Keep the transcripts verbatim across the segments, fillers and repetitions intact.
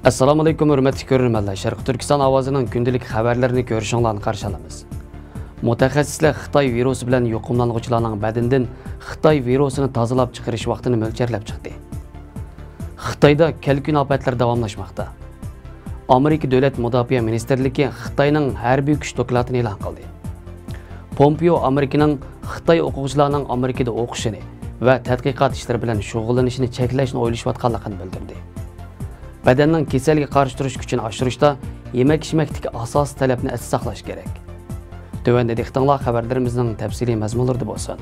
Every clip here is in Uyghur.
ئەسسالامۇئەلەيكۇم، ھۆرمەتلىك كۆرۈرمەنلەر، شەرقىي تۈركىستان ئاۋازىنىڭ كۈندىلىك خەۋەرلىرىنى كۆرۈشۈڭلارنى قارشى ئالىمىز. مۇتەخەسسىسلەر خىتاي ۋىرۇسى بىلەن يۇقۇملانغۇچىلارنىڭ بەدىنىدىن خىتاي ۋىرۇسىنى تازىلاپ چىقىرىش ۋاقتىنى مۆلچەرلەپ چىقتى. خىتايدا كەلكۈن ئاپەتلەر داۋاملاشماقتا. ئامېرىكا دۆلەت مۇداپىئە مىنىستىرلىكى خىتاينىڭ ھەربىي كۈچ دوكلاتىنى ئېلان قىلدى. پومپېئو ئامېرىكىنىڭ خىتاي ئوقۇغۇچىلارنىڭ ئامېرىكىدا ئوقۇشىنى ۋە تەتقىقات ئىشلىرى بىلەن شۇغۇللىنىشىنى چەكلەشنى ئويلىشىۋاتقانلىقىنى بىلدۈردى. بەدەننىڭ كېسەلگە قارشى تۇرۇش كۈچىنى ئاشۇرۇشتا يېمەك-ئىچمەكتىكى ئاساسىي تەلەپنى ئەستە ساقلاش كېرەك. تۆۋەندە دىققىتىڭلار خەۋەرلىرىمىزنىڭ تەپسىلىي مەزمۇنلىرىدا بولسۇن.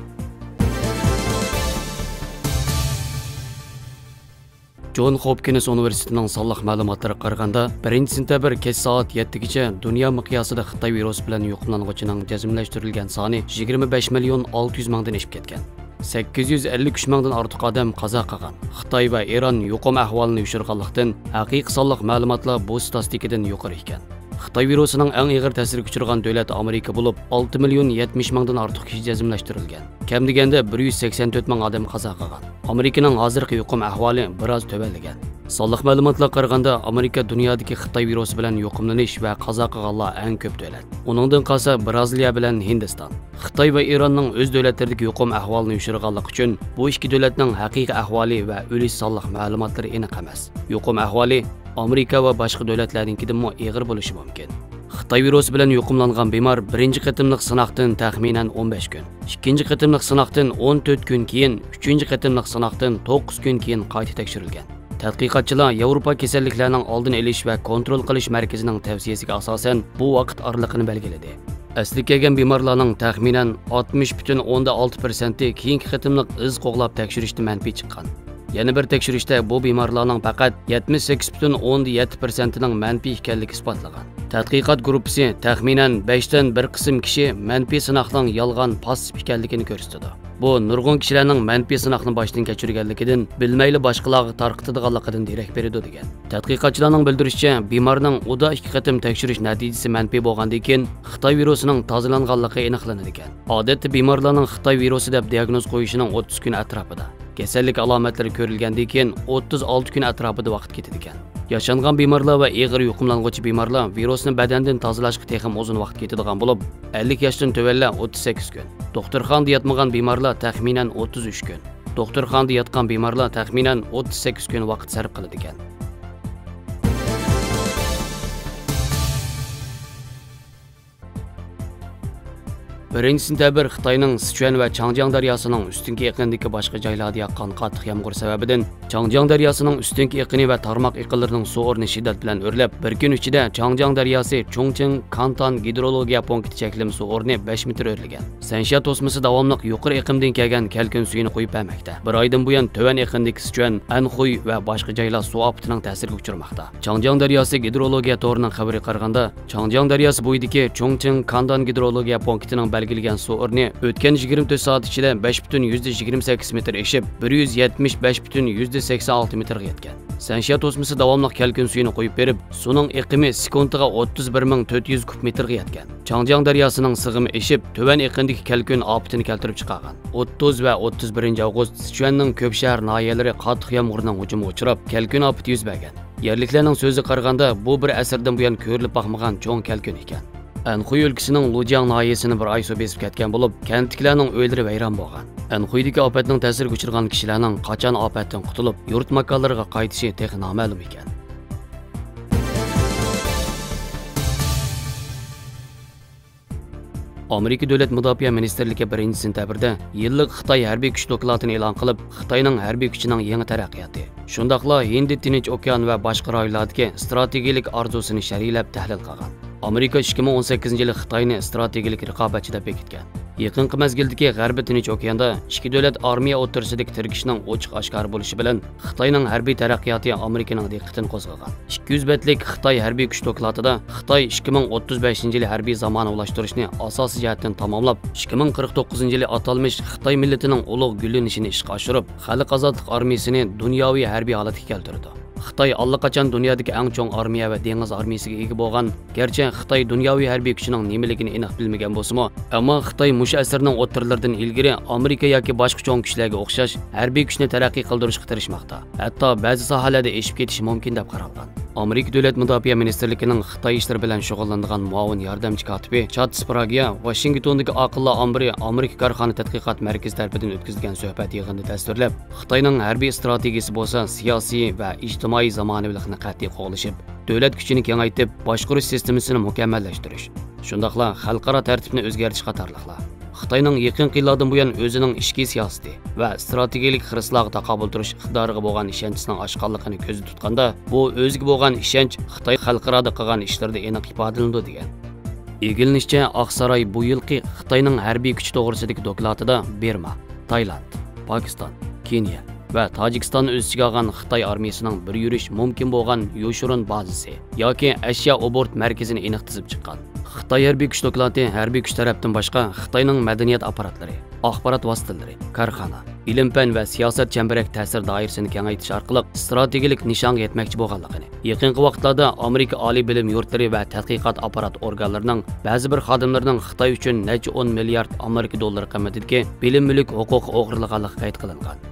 جون خوپكىنس ئۇنىۋېرسىتېتىنىڭ سانلىق مەلۇماتلىرىغا قارىغاندا، بىرىنچى سېنتەبىر كەچ سائەت يەتتىگىچە دۇنيا مىقياسىدا خىتاي ۋىرۇسى بىلەن يۇقۇملانغۇچىنىڭ جەزملەشتۈرۈلگەن سانى يىگىرمە بەش مىليون ئالتە يۈز مىڭدىن ئېشىپ كەتكەن. سەككىز يۈز ئەللىك ئۈچ مىڭدىن ئارتۇق ئادەم قازا قىلغان. خىتاي ۋە ئىران يۇقۇم ئەھۋالىنى يوشۇرغانلىقتىن، ھەقىقىي سانلىق مەلۇماتلار بۇ ستاتىستىكىدىن يۇقىرى ئىكەن. خىتاي ۋىرۇسىنىڭ ئەڭ ئېغىر تەسىرگە ئۇچرىغان دۆلەت ئامېرىكا بولۇپ، ئالتە مىليون يەتمىش مىڭدىن ئارتۇق كىشى جەزملەشتۈرۈلگەن. كەم دېگەندە بىر يۈز سەكسەن تۆت مىڭ ئادەم قازا قىلغان. ئامېرىكىنىڭ ھازىرقى يۇقۇم ئەھۋالى بىراز تۆۋەنلىگەن. سانلىق مەلۇماتلارغا قارىغاندا، ئامېرىكا دۇنيادىكى خىتاي ۋىرۇسى بىلەن يۇقۇملىنىش ۋە قازا قىلغانلار ئەڭ كۆپ دۆلەت. ئۇنىڭدىن قالسا بىرازىلىيە بىلەن ھىندىستان. خىتاي ۋە ئىراننىڭ ئۆز دۆلەتلىرىدىكى يۇقۇم ئەھۋالىنى يوشۇرغانلىقى ئۈچۈن، بۇ ئىككى دۆلەتنىڭ ھەقىقىي ئەھۋالى ۋە ئۆلۈش سانلىق مەلۇماتلىرى ئېنىق ئەمەس. يۇقۇم ئەھۋالى ئامېرىكا ۋە باشقا دۆلەتلەرنىڭكىدىنمۇ ئېغىر بولۇشى مۇمكىن. خىتاي ۋىرۇسى بىلەن يۇقۇملانغان بىمار بىرىنچى قېتىملىق سىناقتىن تەخمىنەن ئون بەش كۈن، ئىككىنچى قېتىملىق سىناقتىن ئون تۆت كۈن كېيىن، ئۈچىنچى قېتىملىق سىناقتىن توققۇز كۈن كېيىن قايتا تەكشۈرۈلگەن. تەتقىقاتچىلار ياۋروپا كېسەللىكلەرنىڭ ئالدىنى ئېلىش ۋە كونترول قىلىش مەركىزىنىڭ تەۋسىيەسىگە ئاساسەن، بۇ ۋاقىت ئارىلىقىنى بەلگىلىدى. ئەسلىگە كەلگەن بىمارلارنىڭ تەخمىنەن ئاتمىش پۈتۈن ئوندا ئالتە پىرسەنتى كېيىنكى قېتىملىق ئىز قوغلاپ تەكشۈرۈشتە مەنپىي چىققان. يەنە بىر تەكشۈرۈشتە بۇ بىمارلارنىڭ پەقەت يەتمىش سەككىز پۈتۈن ئوندا يەتتە پىرسەنتىنىڭ مەنپىي ئىكەنلىكى ئىسپاتلىغان. تەتقىقات گۇرۇپپىسى تەخمىنەن بەشتىن بىر قىسىم كىشى مەنپىي سىناقنىڭ يالغان، پاسسىپ ئىكەنلىكىنى كۆرسىتىدۇ. بۇ نۇرغۇن كىشىلەرنىڭ مەنپىي سىناقنى باشتىن كەچۈرگەنلىكىدىن، بىلمەيلا باشقىلارغا تارقىتىدىغانلىقىدىن دېرەك بېرىدۇ، دېگەن. تەتقىقاتچىلارنىڭ بىلدۈرۈشىچە، بىمارنىڭ ئۇدا ئىككى قېتىم تەكشۈرۈش نەتىجىسى مەنپىي بولغاندىن كېيىن، خىتاي ۋىرۇسىنىڭ تازىلانغانلىقى ئېنىقلىنىدىكەن. ئادەتتە بىمارلارنىڭ خىتاي ۋىرۇسى دەپ دىياگنوز قويۇشىنىڭ ئوتتۇز كۈن ئەتراپىدا، كېسەللىك ئالامەتلىرى كۆرۈلگەندىن كېيىن ئوتتۇز ئالتە كۈن ئەتراپىدا ۋاقىت كېتىدىكەن. ياشانغان بىمارلار ۋە ئېغىر يۇقۇملانغۇچى بىمارلار ۋىرۇسنى بەدەندىن تازىلاشقا تېخىمۇ ئۇزۇن ۋاقىت كېتىدىغان بولۇپ، ئەللىك ياشتىن تۆۋەنلەر ئوتتۇز سەككىز كۈن، دوختۇرخانىدا ياتمىغان بىمارلار تەخمىنەن ئوتتۇز ئۈچ كۈن، دوختۇرخانىدا ياتقان بىمارلار تەخمىنەن ئوتتۇز سەككىز كۈن ۋاقىت سەرپ قىلىدىكەن. بىرىنچى سېنتەبىر خىتاينىڭ سىچۈەن ۋە چاڭجياڭ دەرياسىنىڭ ئۈستۈنكى ئېقىنىدىكى باشقا جايلاردا ياغقان قاتتىق يامغۇر سەۋەبىدىن، چاڭجياڭ دەرياسىنىڭ ئۈستۈنكى ئېقىنى ۋە تارماق ئېقىنلىرىنىڭ سۇ ئورنى شىددەت بىلەن ئۆرلەپ، بىر كۈن ئىچىدە چاڭجياڭ دەرياسى چۇڭچىڭ كانتان گىدرولوگىيە پونكىتى چەكلىمە سۇ ئورنى بەش مېتىر ئۆرلىگەن. سەنشيا توسمىسى داۋاملىق يۇقىرى ئېقىمدىن كەلگەن كەلكۈن سۈيىنى قۇيۇپ بەرمەكتە. بىر ئايدىن بۇيان تۆۋەن ئېقىندىكى سىچۈەن، ئەنخۇي ۋە باشقا جايلار سۇ ئاپىتىنىڭ تەسىرىگە ئۇچرىماقتا. چاڭجياڭ دەرياسى گىدرولوگىيە تورىنىڭ خەۋىرىگە قارىغاندا، چاڭجياڭ دەرياسى بويىدىكى چۇڭچىڭ كاندان گىدرولوگىيە پونكىتىنىڭ بەلگىلىگەن سۇ ئورنى ئۆتكەن يىگىرمە تۆت سائەت ئىچىدە بەش پۈتۈن يۈزدە يىگىرمە سەككىز مېتىر ئېشىپ، بىر يۈز يەتمىش بەش پۈتۈن يۈزدە سەكسەن ئالتە مېتىرغا يەتكەن. سەنشيا توسمىسى داۋاملىق كەلكۈن سۈيىنى قۇيۇپ بېرىپ، سۇنىڭ ئېقىمى سېكۇنتىغا ئوتتۇز بىر مىڭ تۆت يۈز كۇب مېتىرغا يەتكەن. چاڭجياڭ دەرياسىنىڭ سىغىمى ئېشىپ، تۆۋەن ئېقىندىكى كەلكۈن ئاپىتىنى كەلتۈرۈپ چىقارغان. ئوتتۇز ۋە ئوتتۇز بىرىنچى ئاۋغۇست سىچۈەننىڭ كۆپ شەھەر ناھىيەلىرى قاتتىق يامغۇرنىڭ ھۇجۇمىغا ئۇچراپ، كەلكۈن ئاپىتى يۈز بەرگەن. يەرلىكلەرنىڭ سۆزىگە قارىغاندا، بۇ بىر ئەسىردىن بۇيان كۆرۈلۈپ باقمىغان چوڭ كەلكۈن ئىكەن. ئەنخۇي ئۆلكىسىنىڭ لۇجياڭ ناھىيەسىنى بىر ئاي سۇ بېسىپ كەتكەن بولۇپ، كەنتتىكىلەرنىڭ ئۆيلىرى ۋەيران بولغان. ئەنخۇيدىكى ئاپەتنىڭ تەسىرىگە ئۇچرىغان كىشىلەرنىڭ قاچان ئاپەتتىن قۇتۇلۇپ، يۇرت ماكانلىرىغا قايتىشى تېخى نامەلۇم ئىكەن. ئامېرىكا دۆلەت مۇداپىئە مىنىستىرلىكى بىرىنچى سېنتەبىردە يىللىق خىتاي ھەربىي كۈچ دوكلاتىنى ئېلان قىلىپ، خىتاينىڭ ھەربىي كۈچىنىڭ يېڭى تەرەققىياتى، شۇنداقلا ھىندى تىنچ ئوكيان ۋە باشقا رايونلاردىكى ئىستراتېگىيىلىك ئارزۇسىنى شەرھلەپ تەھلىل قىلغان. ئامېرىكا ئىككى مىڭ ئون سەككىزىنچى يىلى خىتاينى ئىستراتېگىيىلىك رىقابەتچى دەپ بېكىتكەن. يېقىنقى مەزگىلدىكى غەربىي تىنچ ئوكياندا ئىككى دۆلەت ئارمىيە ئوتتۇرىسىدىكى تىركىشىشنىڭ ئوچۇق ئاشكارا بولۇشى بىلەن، خىتاينىڭ ھەربىي تەرەققىياتى ئامېرىكىنىڭ دىققىتىنى قوزغىغان. ئىككى يۈز بەتلىك خىتاي ھەربىي كۈچ دوكلاتىدا خىتاي ئىككى مىڭ ئوتتۇز بەشىنچى يىلى ھەربىي زامانىۋىلاشتۇرۇشنى ئاساسىي جەھەتتىن تاماملاپ، ئىككى مىڭ قىرىق توققۇزىنچى يىلى ئاتالمىش خىتاي مىللىتىنىڭ ئۇلۇغ گۈللىنىشىنى ئىشقا ئاشۇرۇپ، خەلق ئازادلىق ئارمىيىسىنى دۇنياۋى ھەربىي ھالەتكە كەلتۈرىدۇ. خىتاي ئاللىقاچان دۇنيادىكى ئەڭ چوڭ ئارمىيە ۋە دېڭىز ئارمىيىسىگە ئىگە بولغان. گەرچە خىتاي دۇنياۋى ھەربىي كۈچىنىڭ نېمىلىكىنى ئېنىق بىلمىگەن بولسىمۇ، ئەمما خىتاي مۇشۇ ئەسىرنىڭ ئوتتۇرىلىرىدىن ئىلگىرى ئامېرىكا ياكى باشقا چوڭ كۈچلەرگە ئوخشاش ھەربىي كۈچنى تەرەققىي قىلدۇرۇشقا تىرىشماقتا. ھەتتا بەزى ساھەلەردە ئېشىپ كېتىشى مۇمكىن دەپ قارالغان. ئامېرىكا دۆلەت مۇداپىئە مىنىستىرلىكىنىڭ خىتاي ئىشلىرى بىلەن شۇغۇللىنىدىغان مۇئاۋىن ياردەمچى كاتىپى چات سپراگىيا ۋاشىنگتوندىكى ئاقىللار ئامبىرى ئامېرىكا كارخانا تەتقىقات مەركىزى تەرىپىدىن ئۆتكۈزۈلگەن سۆھبەت يىغىنىدا تەسۋىرلەپ، خىتاينىڭ ھەربىي ئىستراتېگىيىسى بولسا سىياسىي ۋە ئىجتىمائىي زامانىۋىلىقنى قەتئىي قوغلىشىپ، دۆلەت كۈچىنى كېڭەيتىپ، باشقۇرۇش سىستېمىسىنى مۇكەممەللەشتۈرۈش، شۇنداقلا خەلقئارا تەرتىپنى ئۆزگەرتىش قاتارلىقلار. خىتاينىڭ يېقىنقى يىللاردىن بۇيان ئۆزىنىڭ ئىچكى سىياسىتى ۋە ئىستراتېگىيەلىك خىرىسلارغا تاقابىل تۇرۇش ئىقتىدارىغا بولغان ئىشەنچىسىنىڭ ئاشقانلىقىنى كۆزدە تۇتقاندا، بۇ ئۆزىگە بولغان ئىشەنچ خىتاي خەلقئارادا قىلغان ئىشلىرىدا ئېنىق ئىپادىلىنىدۇ، دېگەن. ئىگىلىنىشىچە، ئاقساراي بۇ يىلقى خىتاينىڭ ھەربىي كۈچى توغرىسىدىكى دوكلاتىدا بىرما، تايلاند، پاكىستان، كېنىيە ۋە تاجىكىستاننى ئۆز ئىچىگە ئالغان خىتاي ئارمىيىسىنىڭ بىر يۈرۈش مۇمكىن بولغان يوشۇرۇن بازىسى ياكى ئەشيا ئوبوروت مەركىزىنى ئېنىق تىزىپ چىققان. خىتاي ھەربىي كۈچ دوكلاتى ھەربىي كۈچ تەرەپتىن باشقا خىتاينىڭ مەدەنىيەت ئاپپاراتلىرى، ئاخبارات ۋاسىتىلىرى، كارخانا، ئىلىم-پەن ۋە سىياسەت چەمبىرەك تەسىر دائىرىسىنى كېڭەيتىش ئارقىلىق ئىستراتېگىيەلىك نىشانغا يەتمەكچى بولغانلىقىنى، يېقىنقى ۋاقىتلاردا ئامېرىكا ئالىي بىلىم يۇرتلىرى ۋە تەتقىقات ئاپپارات ئورگانلىرىنىڭ بەزى بىر خادىملىرىنىڭ خىتاي ئۈچۈن نەچچە ئون مىليارد ئامېرىكا دوللىرى قىممىتىدىكى بىلىم مۈلۈك ھوقۇقى ئوغرىلىغانلىقى قەيت قىلىنغان.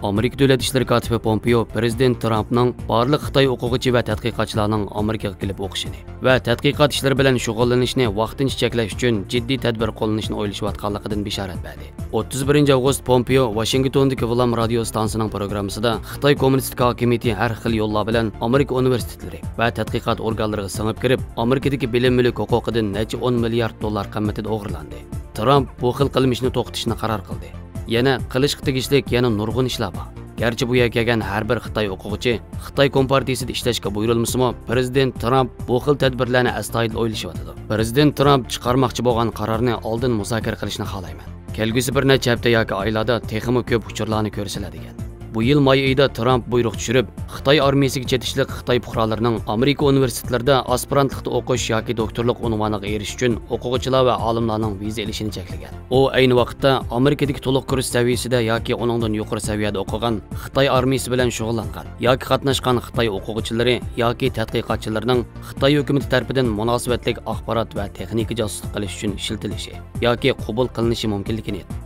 ئامېرىكا دۆلەت ئىشلىرى كاتىپى پومپېئو پىرېزىدېنت ترامپنىڭ بارلىق خىتاي ئوقۇغۇچى ۋە تەتقىقاتچىلارنىڭ ئامېرىكىغا كېلىپ ئوقۇشىنى ۋە تەتقىقات ئىشلىرى بىلەن شۇغۇللىنىشنى ۋاقتىنچە چەكلەش ئۈچۈن جىددىي تەدبىر قوللىنىشنى ئويلىشىۋاتقانلىقىدىن بېشارەت بەردى. ئوتتۇز بىرىنچى ئاۋغۇست پومپېئو ۋاشىنگتوندىكى ۋىلام رادىيو ئىستانسىسىنىڭ پروگراممىسىدا خىتاي كوممۇنىستىك ھاكىمىيىتى ھەر خىل يوللار بىلەن ئامېرىكا ئۇنىۋېرسىتېتلىرى ۋە تەتقىقات ئورگانلىرىغا سىڭىپ كىرىپ، ئامېرىكىدىكى بىلىم مۈلۈك ھوقۇقىدىن نەچچە ئون مىليارد دوللار قىممىتىدە ئوغرىلاندى. ترامپ بۇ خىل قىلمىشنى توختىتىشنى قارار قىلدى. يەنە قىلىشقا تېگىشلىك يەنە نۇرغۇن ئىشلار بار. گەرچە بۇ يەرگە كەلگەن ھەر بىر خىتاي ئوقۇغۇچى خىتاي كومپارتىيىسىدە ئىشلەشكە بۇيرۇلمىسىمۇ، پىرېزىدېنت ترامپ بۇ خىل تەدبىرلەرنى ئەستايىدىل ئويلىشىۋاتىدۇ. پىرېزىدېنت ترامپ چىقارماقچى بولغان قارارنى ئالدىن مۇزاكىرە قىلىشنى خالايمەن. كەلگۈسى بىر نەچچە ھەپتە ياكى ئايلاردا تېخىمۇ كۆپ ئۇچۇرلارنى كۆرىسىلەر، دېگەن. بۇ يىل ماي ئېيىدا ترامپ بۇيرۇق چۈشۈرۈپ، خىتاي ئارمىيىسىگە چېتىشلىق خىتاي پۇقرالىرىنىڭ ئامېرىكا ئۇنىۋېرسىتېتلىرىدا ئاسپىرانتلىقتا ئوقۇش ياكى دوكتورلۇق ئۇنۋانىغا ئېرىشىش ئۈچۈن ئوقۇغۇچىلار ۋە ئالىملارنىڭ ۋىزا ئېلىشىنى چەكلىگەن. ئۇ ئەينى ۋاقىتتا ئامېرىكىدىكى تولۇق كۇرس سەۋىيەسىدە ياكى ئۇنىڭدىن يۇقىرى سەۋىيەدە ئوقۇغان، خىتاي ئارمىيىسى بىلەن شۇغۇللانغان ياكى قاتناشقان خىتاي ئوقۇغۇچىلىرى ياكى تەتقىقاتچىلىرىنىڭ خىتاي ھۆكۈمىتى تەرىپىدىن مۇناسىۋەتلىك ئاخبارات ۋە تېخنىكا جاسۇسلۇق قىلىش ئۈچۈن ئىشلىتىلىشى ياكى قوبۇل قىلىنىشى مۇمكىنلىكىنى ئېيتتى.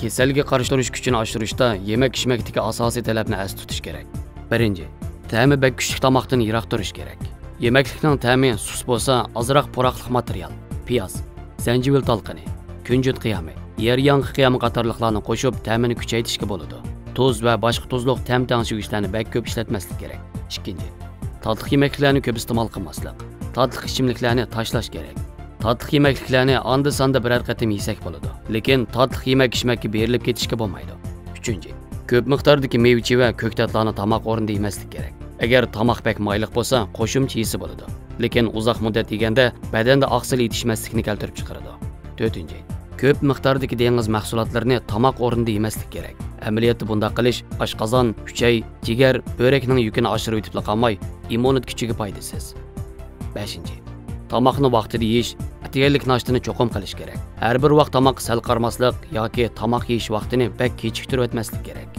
كېسەلگە قارشى تۇرۇش كۈچىنى ئاشۇرۇشتا يېمەك-ئىچمەكتىكى ئاساسىي تەلەپنى ئەستە تۇتۇش كېرەك. بىرىنچى، تەمى بەك كۈچلۈك تاماقتىن يىراق تۇرۇش كېرەك. يېمەكلىكنىڭ تەمى سۇس بولسا، ئازراق پۇراقلىق ماتېرىيال، پىياز، زەنجىۋىل تالقىنى، كۈنجۈت قىيامى، يەر ياڭىقى قىيامى قاتارلىقلارنى قوشۇپ، تەمىنى كۈچەيتىشكە بولىدۇ. تۇز ۋە باشقا تۇزلۇق تەم تەڭشىگۈچلەرنى بەك كۆپ ئىشلەتمەسلىك كېرەك. ئىككىنچى، تاتلىق يېمەكلىكلەرنى كۆپ ئىستېمال قىلماسلىق. تاتلىق ئىچىملىكلەرنى تاشلاش كېرەك. تاتلىق يېمەكلىكلەرنى ئاندا-ساندا بىرەر قېتىم يېسەك بولىدۇ، لېكىن تاتلىق يېمەك-ئىچمەككە بېرىلىپ كېتىشكە بولمايدۇ. ئۈچىنچى، كۆپ مىقداردىكى مېۋە-چېۋە، كۆكتاتلارنى تاماق ئورنىدا يېمەسلىك كېرەك. ئەگەر تاماق بەك مايلىق بولسا، قوشۇمچە يېسە بولىدۇ، لېكىن ئۇزاق مۇددەت يېگەندە بەدەندە ئاقسىل يېتىشمەسلىكنى كەلتۈرۈپ چىقىرىدۇ. تۆتىنچى، كۆپ مىقداردىكى دېڭىز مەھسۇلاتلىرىنى تاماق ئورنىدا يېمەسلىك كېرەك. ئەمەلىيەتتە بۇنداق قىلىش ئاشقازان، ئۈچەي، جىگەر، بۆرەكنىڭ يۈكىنى ئاشۇرۇۋېتىپلا قالماي، ئىممۇنىتېت كۈچىگە پايدىسىز. بەشىنچى، تاماقنى ۋاقتىدا يېيىش، ئەتىگەنلىك ناشتىنى چوقۇم قىلىش كېرەك. ھەر بىر ۋاق تاماققا سەل قارىماسلىق ياكى تاماق يېيىش ۋاقتىنى بەك كېچىكتۈرۈۋەتمەسلىك كېرەك.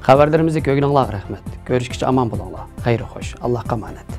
خەۋەرلىرىمىزنى كۆرگىنىڭلارغا رەھمەت. كۆرۈشكىچە ئامان بولۇڭلار. خەير خوش. ئاللاھقا ئامانەت.